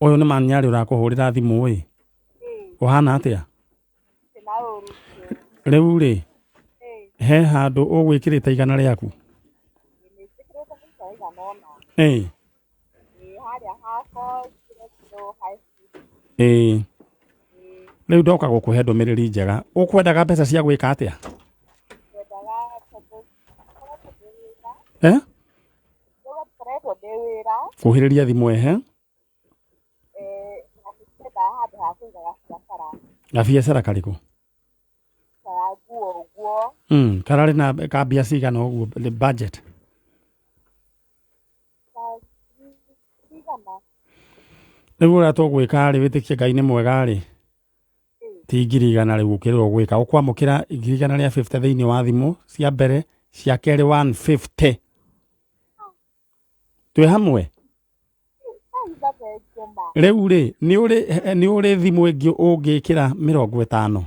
Ũyũ nĩ Manyarĩ ũrakũhũrĩra thimũ ĩ. Ũhana atĩa? Kwĩna ũru. Rĩu rĩ he handũ ũgwĩkĩrĩte igana rĩaku? Nĩnjĩkĩrĩte mbeca igana ũna. Ĩĩ. Ĩĩ harĩa ha 400 high school. Ĩĩ. Rĩu ndoka gũkũhe ndũmĩrĩri njega. Ũkwendaga mbeca cia gwĩka atĩa? Ngwendaga tondũ ngoretwo ndĩ wĩra. Eh? Ngoretwo ndĩ wĩra. Kuhĩrĩria thimũ ehe. Na nĩndendaga handũ ha kũiga gabiacara. Gabiacara karĩkũ? Ka nguo ũguo. Kararĩ na ka mbia cigana ũguo the budget? Cigana. Rĩu ũrĩa tũgwĩka rĩ wĩtĩkie Ngai nĩ mwega rĩ ti 100,000 rĩu ũkĩrĩrwo gwĩka ũkwamũkĩra 150,000 thĩinĩ wa thimũ cia mbere cia kerĩ 150. Twĩ hamwe? Rĩu rĩ nĩ ũrĩ thimũ ĩngĩ ũngĩkĩra 50?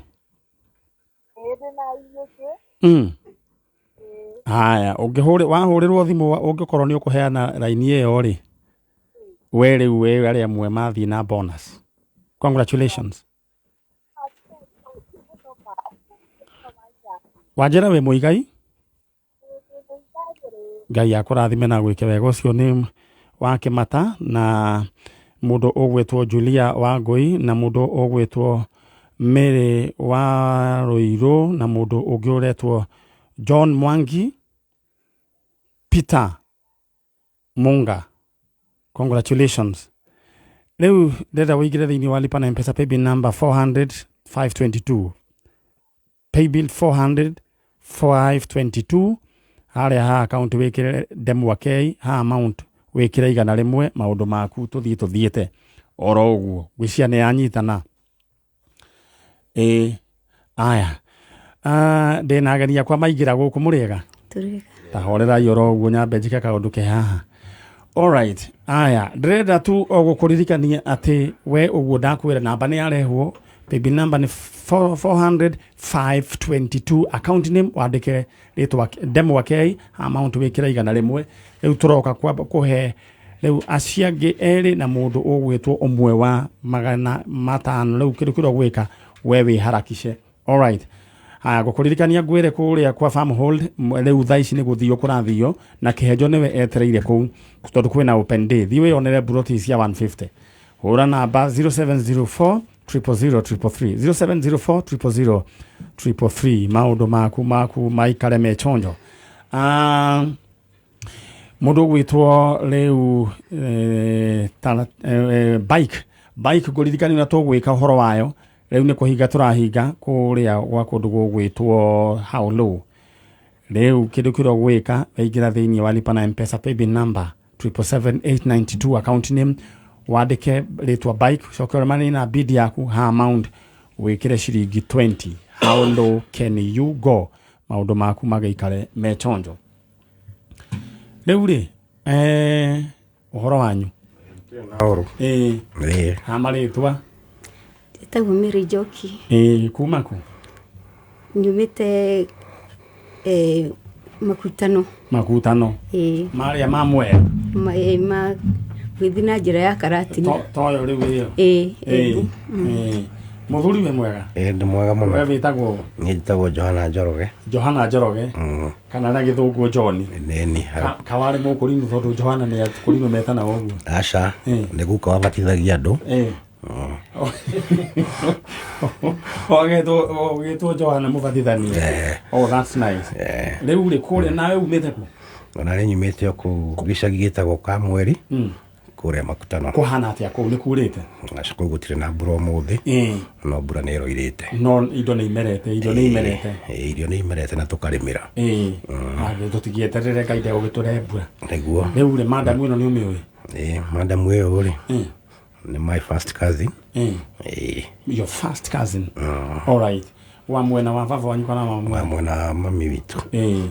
Haya, wahũrĩrwo thimũ ũngĩkorwo nĩ ũkũheana raini ĩyo rĩ we rĩu we arĩa amwe mathiĩ na bonus. Congratulations. Wanjĩra wĩ Mũigai? Ngai akũrathime na gwĩke wega. Ũcio nĩ wa Kĩmata na mũndũ ũgwĩtwo Julia wa Ngũi na mũndũ ũgwĩtwo Mary wa Rũirũ na mũndũ ũngĩ ũretwo John Mwangi Peter Munga. Congratulations. Rĩu ndĩrenda ũingĩre thĩinĩ wa Lipa na M-Pesa paybill number 400 522. Paybill 400 522 harĩa ha account wĩkĩre Ndemwa K, ha amount wĩkĩre 100, maũndũ maku tũthiĩ tũthiĩte oro ũguo ngwĩciria nĩ yanyitana. Ĩĩ aya ndĩna ageni akwa maingĩra gũkũ mũrĩega? Tũrĩega. Ta horerai oro ũguo nyambe njĩke kaũndũ ke haha. Alright, aya ndĩrenda tu o gũkũririkania atĩ we ũguo ndakwĩra namba nĩ yarehwo. Paybill number nĩ 400 522. Account name wandĩke rĩtwa Ndemwa K, amount wĩkĩre 100. Rĩu tũroka kwamba kũhe rĩu acio angĩ erĩ na mũndũ ũgwĩtwo ũmwe wa 500. Rĩu kĩndũ kĩrĩa ũgwĩka we wĩharakishe. Alright. Haya, ngũkũririkania ngwĩre kũrĩa kwa Farmhold rĩu thaa ici nĩ gũthio kũrathio na kĩhenjo nĩwe etereire kũu tondũ kwĩna open day. Thiĩ wĩyonere mburoti cia 150. Hũra namba 0704 000 333, 0704 000 333. Maũndũ maku maikare me chonjo. Mũndũ ũgwĩtwo rĩu bike ngũririkania ũrĩa tũgwĩka ũhoro wayo. Rĩu nĩ kũhinga tũrahinga kũrĩa gwa kũndũ gũgwĩtwo How Low. Rĩu kĩndũ kĩrĩa ũgwĩka waingĩra thĩinĩ wa lipa na M-Pesa paybill number 777,892, account name wandĩke rĩtwa bike, ũcoke ũremanie na bid yaku ha amount wĩkĩre ciringi 20. How low can you go? Maũndũ maku magĩikare me chonjo. Rĩu rĩ, ũhoro wanyu? Naũru. Ĩĩ. Ĩĩ. Ha marĩtwa? Njĩtagwo Mary Njoki. Ĩĩ, kuma kũ? Nyumĩte Makutano. Makutano. Ĩĩ. Marĩa ma Mwea? Ma gũthiĩ na njĩra ya Karatina. Toyo rĩu ĩyo? Ĩĩ, Ĩĩ. Embu. Ĩĩ. Mũthuri wĩ mwega? Ĩĩ, ndĩ mwega mũno. We wĩtagwo? Niĩ njĩtagwo Johana Njoroge. Johana Njoroge? Kana na gĩthũngũ John? Nĩni. Kawarĩ mũkũrinũ tondũ Johana nĩ akũrinũ metana ũguo. Aca, nĩ guka wabatithagia andũ. Ĩĩ. Ũgĩtwo Johana mũbatithania. Oh, that's nice. Rĩu rĩ, kũrĩa nawe umĩte kũ? Ona nĩ nyumĩte o kũu gĩcagi gĩtagwo Kamweri. Kũrĩa Makutano. Kũhana atĩa kũu, nĩ kurĩte? Aca, kũu gũtirĩ na mbura ũmũthĩ. No mbura nĩ ĩroirĩte. No indo nĩ imerete, irio nĩ imerete. Ĩĩ, irio nĩ imerete na tũkarĩmĩra. Ĩĩ. Tũtigĩeterere Ngai ndegũgĩtũrehe mbura. Nĩguo. Rĩu rĩ, madamu ĩno nĩ ũmĩũĩ? Ĩĩ, madamu ĩyo rĩ, nĩ my first cousin. Ĩĩ. Your first cousin? All right. Wa mwena wa baba wanyu kana wa Wa mwena wa mami witũ. Ĩĩ.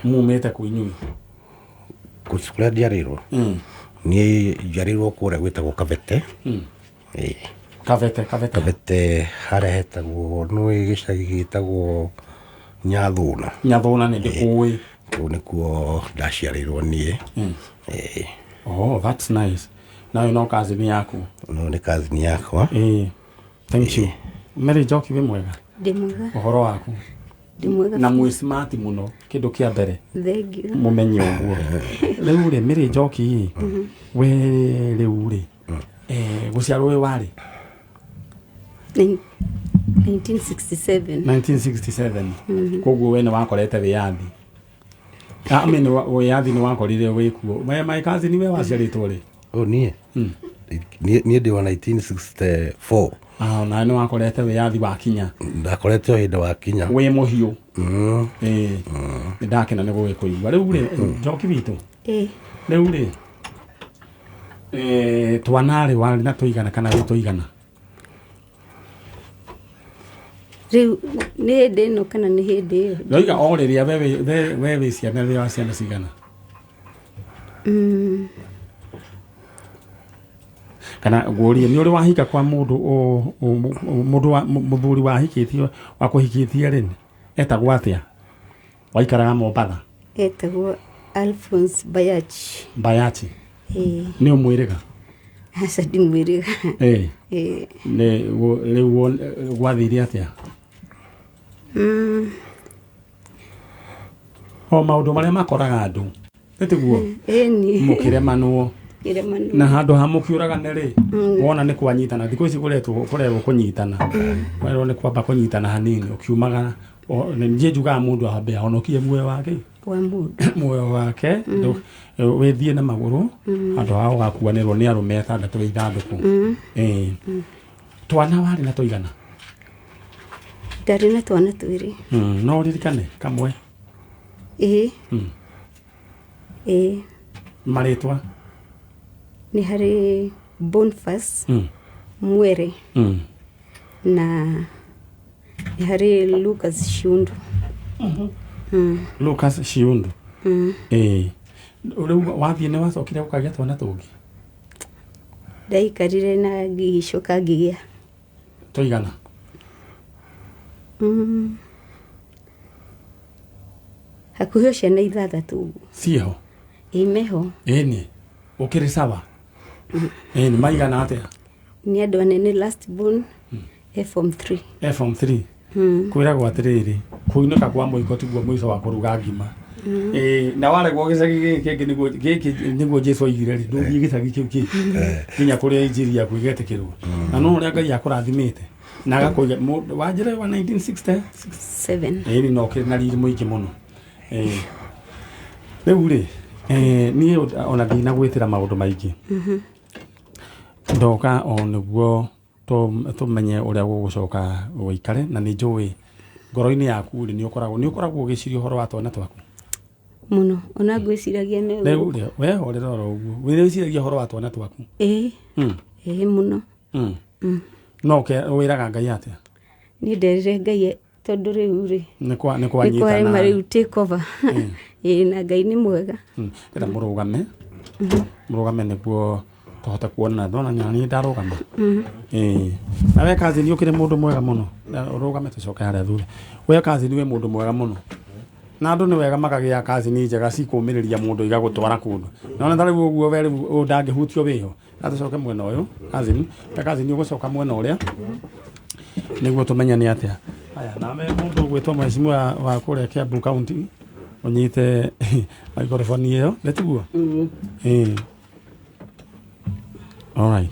Mumĩte kũ inyuĩ? Kũrĩa njiarĩirwo? Niĩ njiarĩirwo kũrĩa gwĩtagwo Kabete. Ĩĩ. Kabete, Kabete. Kabete harĩa hetagwo, nĩ gĩcagi gĩtagwo Nyathũna. Nyathũna nĩ ndĩkũĩ. Kũu nĩkuo ndaciarĩirwo niĩ. Ĩĩ. Oh, that's nice. Nayo no cousin yaku? No nĩ cousin yakwa. Ĩĩ. Thank you. Mary Njoki wĩ mwega? Ndĩ mwega. Ũhoro waku? Ndĩ mwega. Na mwĩ smart mũno, kĩndũ kĩa mbere. Thank you. Mũmenye ũguo. Rĩu rĩ, Mary Njoki, we rĩu rĩ, gũciarwo wĩ warĩ? 1967. 1967. Koguo we nĩ wakorete wĩyathi. I mean, wĩyathi nĩ wakorire wĩkuo. We my cousin we waciarĩtwo rĩ? Oh, niĩ? Niĩ ndĩ wa 1964. Ah, nawe nĩ wakorete wĩyathi wakinya. Ndakorete o hĩndĩ wakinya. Wĩ mũhiũ. Ĩĩ. Nĩ ndakena nĩ gũgĩkũigua. Rĩu rĩ, Njoki witũ. Ĩĩ. Rĩu rĩ, twana rĩ warĩ na tũigana kana wĩ tũigana? Rĩu nĩ hĩndĩ ĩno kana nĩ hĩndĩ ĩyo? Ndoiga o rĩrĩa we wĩ ciana, wĩ wa ciana cigana? Kana ngũrie, nĩ ũrĩ wahika kwa mũndũ mũndũ wa mũthuri wahikĩtio, wakũhikĩtie rĩ, etagwo atĩa? Waikaraga Mombatha? Etagwo Alphonse Bayachi. Bayachi. Ĩĩ. Nĩ ũmwĩrĩga? Aca, ndimwĩrĩga. Ĩĩ. Ĩĩ. Nĩ rĩu gwathire atĩa? O maũndũ marĩa makoraga andũ. Nĩ tiguo? Ĩni. Mũkĩremanwo. Kĩremanwo. Na handũ ha mũkĩũragane rĩ, wona nĩ kwanyitana. Thikũ ici kũretwo kũrerwo kũnyitana. Kũrerwo nĩ kwamba kũnyitana hanini ũkiumagara. Niĩ njugaga mũndũ ambe ahonokie muoyo wake. Wa mũndũ. Muoyo wake, wĩthiĩ na magũrũ, handũ ha ũgakuanĩrwo nĩ arũme atandatũ ithandũkũ. Ĩĩ. Twana warĩ na tũigana? Ndarĩ na twana twĩrĩ. No ũririkane kamwe? Ĩĩ. Ĩĩ. Marĩtwa? Nĩ harĩ Boniface Mwere na nĩ harĩ Lucas Shiundu. Lucas Shiundu. Ĩĩ. Rĩu wathiĩ nĩ wacokire ũkagĩa twana tũngĩ? Ndaikarire na ngĩcoka ngĩgĩa. Tũigana? Hakuhĩ ciana ithathatũ ũguo. Ciĩho? Ĩ meho. Ĩni ũkĩrĩ sawa? Ĩni maigana atĩa? Nĩ andũ anene, last born e form 3. E form 3. Kwĩragwo atĩrĩrĩ, kũinũka kwa mũiko tiguo mũico wa kũruga ngima. Ĩĩ, na waregwo gĩcagi gĩkĩ kĩngĩ nĩguo gĩkĩ nĩguo Jesu oigire rĩ, ndũthiĩ gĩcagi kĩu kĩngĩ nginya kũrĩa injiri yaku ĩgetĩkĩrwo. Na no ũrĩa Ngai akũrathimĩte na agakũiga wa njĩra wa 1967. Ĩni no ũkĩrĩ na riri mũingĩ mũno. Ĩĩ. Rĩu rĩ, niĩ ona ndinagwĩtĩra maũndũ maingĩ. Ndoka o nĩguo tũmenye ũrĩa gũgũcoka gũikare, na nĩ njũĩ ngoro-inĩ yaku rĩ, nĩ ũkoragwo ũgĩciria ũhoro wa twana twaku mũno. Ona ngwĩciragia nĩ rĩu rĩ, we horera oro ũguo, wĩciragia ũhoro wa twana twaku. Ĩĩ. Ĩĩ mũno. No wĩraga Ngai atĩa? Niĩ nderire Ngai tondũ rĩu rĩ nĩ kwanyitana rĩu take over. Ĩĩ, na Ngai nĩ mwega. Ndĩrenda mũrũgame nĩguo tũhote kuonana. Ndona niĩ ndarũgama. Ĩĩ. Na we cousin ũkĩrĩ mũndũ mwega mũno. Ũrũgame tũcoke harĩa thutha. We cousin wĩ mũndũ mwega mũno. Na andũ nĩ wega makagĩa cousin njega cikũmĩrĩria mũndũ igagũtwara kũndũ. Nona ta rĩu ũguo we rĩu ũyũ ndangĩhutio wĩho. Na tũcoke mwena ũyũ cousin, we cousin ũgũcoka mwena ũrĩa nĩguo tũmenye nĩ atĩa. Aya, na me mũndũ ũgwĩtwo mheshimiwa wa kũrĩa Kiambu County ũnyite microphone ĩyo, nĩ tiguo? Ĩĩ. All right.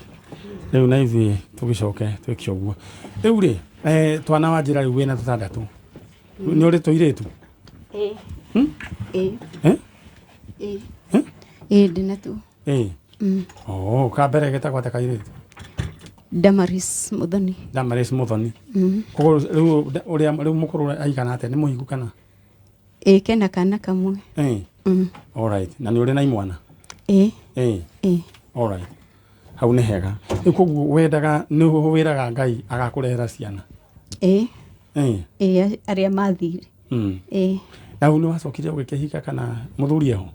Rĩu na ithuĩ tũgĩcoke twĩke ũguo. Rĩu rĩ, twana wa njĩra rĩu wĩna tũtandatũ. Nĩ ũrĩ tũirĩtu? Ĩĩ. Ĩĩ. Ĩĩ? Ĩĩ ndĩna tu. Ĩĩ. Oh, ka mbere getagwo atĩa kairĩtu? Damaris Muthoni. Damaris Muthoni. Koguo rĩu ũrĩa rĩu mũkũrũ aigana atĩa, nĩ mũhiku kana? Ĩĩ, kena kana kamwe. Ĩĩ. All right. Na nĩ ũrĩ na imwana? Ĩĩ. Ĩĩ. Ĩĩ. All right. Hau nĩ hega. Rĩu koguo wendaga nĩ wĩraga Ngai agakũrehera ciana? Ĩĩ. Ĩĩ. Ĩĩ, arĩa mathire. Ĩĩ. Na rĩu nĩ wacokire ũgĩkĩhika kana mũthuri eho?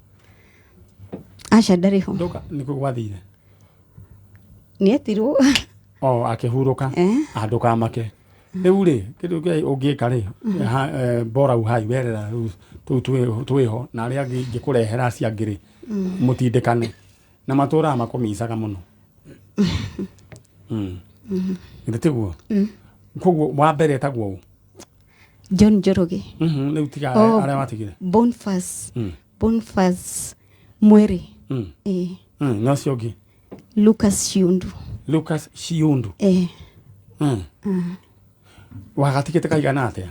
Aca, ndarĩ ho. Ndoka nĩkũ gwathire? Nĩetirwo. O akĩhurũka. Ndũkamake. Rĩu rĩ, kĩndũ kĩrĩa ũngĩka rĩ, bora uhai werera rĩu tũu twĩho na arĩa angĩ ingĩkũrehera acio angĩ rĩ, mũtindĩkane. Na matũraga makũmicaga mũno. Githĩ tiguo? Koguo wa mbere etagwo ũ? John Njoroge. Rĩu tiga arĩa watigire. Boniface. Boniface Mwere. Ĩĩ. Na ũcio ũngĩ? Lucas Shiundu. Lucas Shiundu. Ĩĩ. Wagatigĩte kaigana atĩa?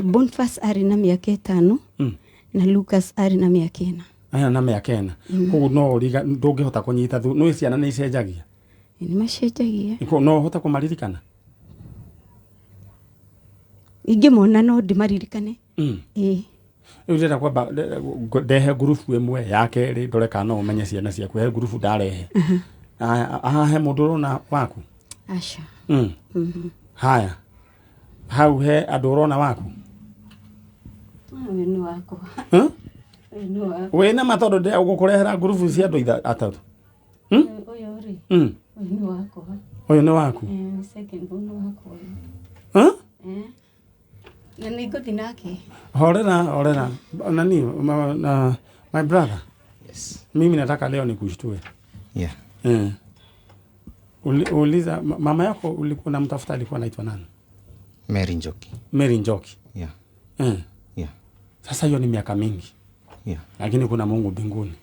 Boniface arĩ na mĩaka 5 na Lucas arĩ na mĩaka 4. Aya na mĩaka 4. Koguo no ũriga ndũngĩhota kũnyita nĩ ciana nĩ icenjagia. Nĩ macenjagia. No ũhote kũmaririkana? Ingĩmona no ndĩmaririkane. Ĩĩ. Rĩu ndĩrenda kwamba ndehe ngurubu ĩmwe ya kerĩ ndore kana no ũmenye ciana ciaku. He ngurubu ndarehe. Haha he mũndũ ũrona waku? Aca. Haya. Hau he andũ ũrona waku? Ũyũ nĩ wakwa. Ũyũ nĩ wakwa. Wĩna ma tondũ ũgũkũrehera ngurubu cia andũ atatũ. Ũyũ rĩ. Ũyũ nĩ wakwa. Ũyũ nĩ waku? Second born wakwa. Na nĩ ngũthiĩ nake. Horera. Nani, my brother. Yes. Mimi nataka leo nikushtue. Yeah. Uliza mama yako ulikuwa unamtafuta alikuwa anaitwa nani? Mary Njoki. Mary Njoki. Yeah. Yeah. Sasa hiyo ni miaka mingi. Yeah. Lakini kuna Mungu mbinguni.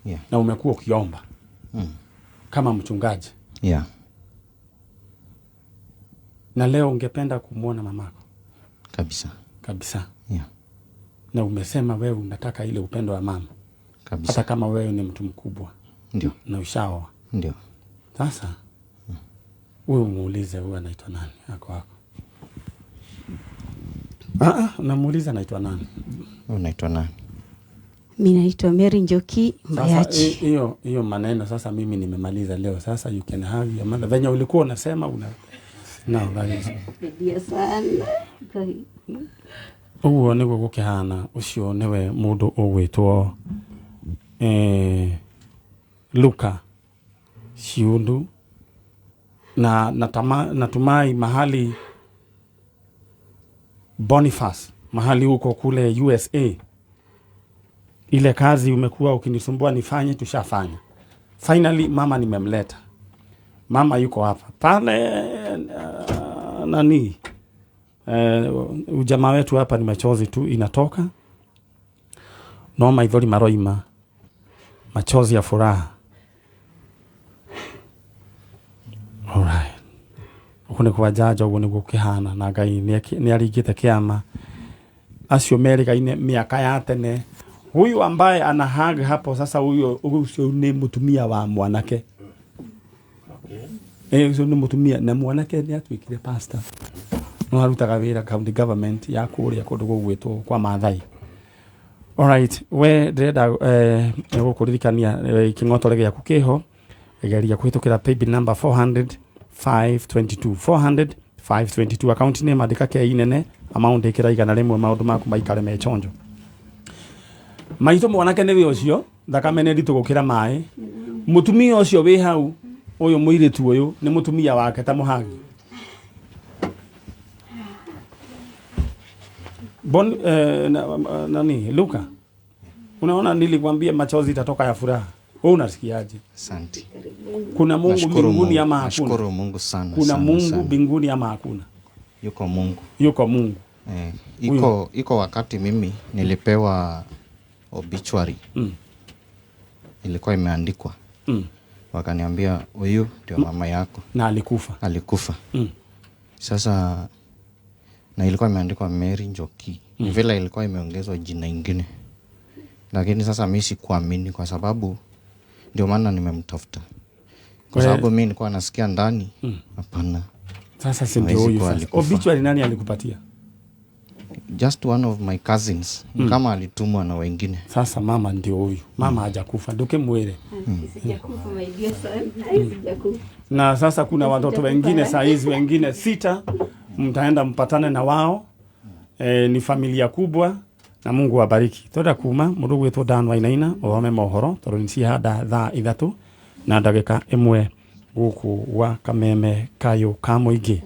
Yeah. Na umekuwa ukiomba. Kama mchungaji. Yeah. Na leo ungependa kumuona mamako? Kabisa. Kabisa. Yeah. Na umesema wewe unataka ile upendo wa mama. Kabisa. Hata kama wewe ni mtu mkubwa. Ndio. Na ushaoa. Ndio. Sasa wewe muulize huyu anaitwa nani ako wako. Namuuliza anaitwa nani? Unaitwa nani? Mimi naitwa Mary Njoki Mbayachi. Sasa hiyo maneno sasa mimi nimemaliza leo. Sasa you can have your mother. Venye ulikuwa unasema una no that is. Ndia sana. Ũguo nĩguo gũkĩhana. Ũcio nĩwe mũndũ ũgwĩtwo Luka Shiundu, na natumai mahali Boniface, mahali huko kule USA, Ile kazi umekuwa ukinisumbua nifanye, tushafanya. Finally mama nimemleta. Mama yuko hapa pale. Nani ujamaa wetu hapa ni machozi tu inatoka, no maithori maroima, machozi ya furaha. Alright, uku nĩ kwa njaja ũguo nĩguo kĩhana, na Ngai nĩ aringĩte kĩama acio merĩgaine mĩaka ya tene. Huyu ambaye ana hug hapo sasa, huyo ũcio nĩ mũtumia wa mwanake. Ũcio nĩ mũtumia na mwanake nĩ atuĩkire pastor, no arutaga wĩra county government ya kũrĩa kũndũ gũgwĩtwo kwa Maathai. Alright, we ndĩrenda gũkũririkania kĩng'otore gĩaku kĩho, geria kũhĩtũkĩra paybill number 400 522 400 522, account name andĩka K nene, amount ĩkĩra 100, maũndũ maku maikare me chonjo. Maitũ mwanake nĩwe ũcio, thakame nĩ nditũ gũkĩra maĩ. Mũtumia ũcio wĩ hau, ũyũ mũirĩtu ũyũ nĩ mũtumia wake ta mũhagi. Bon, nani Luka, unaona nilikwambia machozi itatoka ya furaha. Wewe unasikiaje? Asante. Kuna Mungu mbinguni ama hakuna? Nashukuru Mungu sana. Kuna sana, Mungu sana. Mbinguni ama hakuna? Yuko Mungu. Yuko Mungu. Iko wakati mimi nilipewa obituary. Ilikuwa imeandikwa. Wakaniambia huyu ndio mama yako. Na alikufa. Alikufa. Sasa na ilikuwa imeandikwa Mary Njoki. Vile ilikuwa imeongezwa jina ingine. Lakini sasa mimi sikuamini kwa sababu ndio maana nimemtafuta. Kwa sababu mimi nilikuwa nasikia ndani hapana. Sasa si ndio huyu sasa. Obituary nani alikupatia? Just one of my cousins. Kama alitumwa na wengine. Sasa mama ndio huyu. Mama hajakufa. Ndoke mwele. Sijakufa my dear son. Sijakufa. Na sasa kuna watoto wengine saa hizi wengine 6, mtaenda mpatane na wao. Ni familia kubwa na Mungu awabariki. Twenda kuma mundu gwitwo Dan Wainaina othome mohoro tondu ni cihanda thaa 3 na ndagika 1 guku gwa Kameme Kayo ka Muingi.